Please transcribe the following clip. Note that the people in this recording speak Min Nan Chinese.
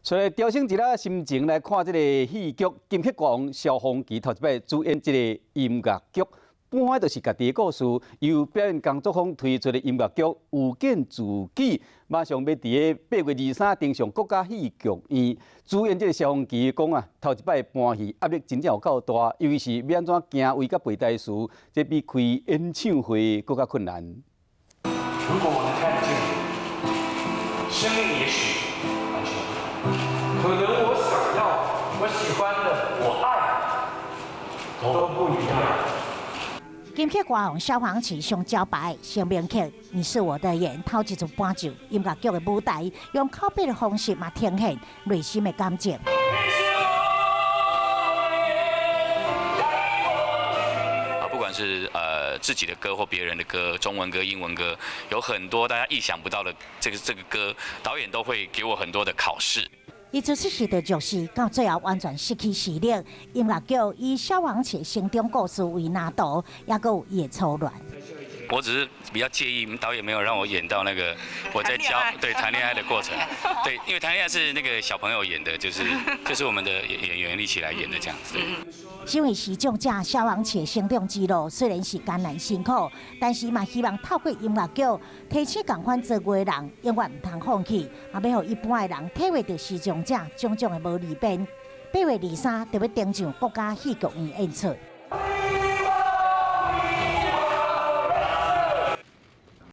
所以調整一下心情來看這个戲劇《金曲歌王》蕭煌奇頭一擺主演這个音樂劇，搬的就是家己的故事，由表演工作坊推出的音樂劇《遇見自己》，馬上欲佇个8月23登上國家戲劇院。主演這个蕭煌奇講啊，頭一擺搬戲壓力真正有夠大，尤其是欲按怎行位佮背台詞，這比開演唱會閣較困難。如果我能看得見你，生命也許完全不同。可能我想要、我喜歡的、我愛的都不一樣。金曲歌王蕭煌奇上招牌成名曲《你是我的眼》，頭一次搬上音樂劇的舞台，用口白的方式嘛呈現內心的感情。啊，不管是自己的歌或別人的歌，中文歌、英文歌，有很多大家意想不到的這個歌，導演都會給我很多的考試。伊自細時就弱視，到最後完全失去視力。音樂劇以蕭煌奇成長故事為藍圖，也閣有伊的初戀。我只是比較介意導演沒有讓我演到那個我在教對談戀愛的過程，對，因為談戀愛是那個小朋友演的，就是我們的演員一起來演的這樣子。身為視障者，蕭煌奇的成長之路雖然是艱難辛苦，但是嘛希望透過音樂劇提醒仝款遭遇的人永遠毋通放棄，也欲予一般的人體會著視障者種種的無利便。8月23就欲登上國家戲劇院演出。